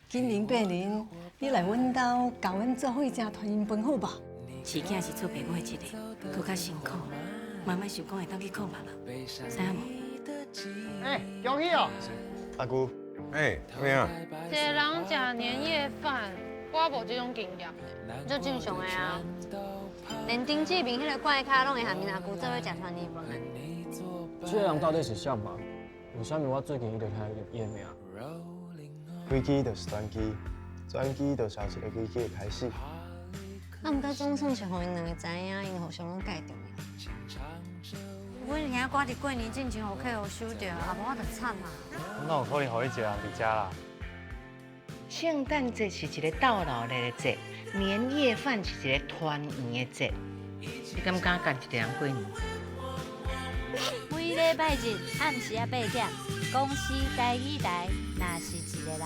今年過年，你來阮兜共阮做伙食團圓飯好無？飼囝是做爸母的一个，閣較辛苦。媽媽想講會當去看爸爸，知影無？哎，恭喜哦！阿姑，哎，咩啊？一個人食年夜飯，我無這種經驗。足正常的啊，連丁志明彼个怪咖攏會和𪜶阿舅做伙食團圓飯。這个人到底是啥嘛？為啥物我最近一直聽伊的名？危機就是轉機，轉機就是一个危機的開始。啊，毋過總算是予𪜶兩个知影，𪜶互相攏蓋重要。阮兄趕佇過年進前予客戶收著，啊無我就慘啊。哪有可能予伊一个人佇遮啦？聖誕節是一個鬥鬧熱的節，年夜飯是一個團圓的節。你敢敢家己一個人過年？每禮拜日暗時仔8點，公視台語台，若是一个人。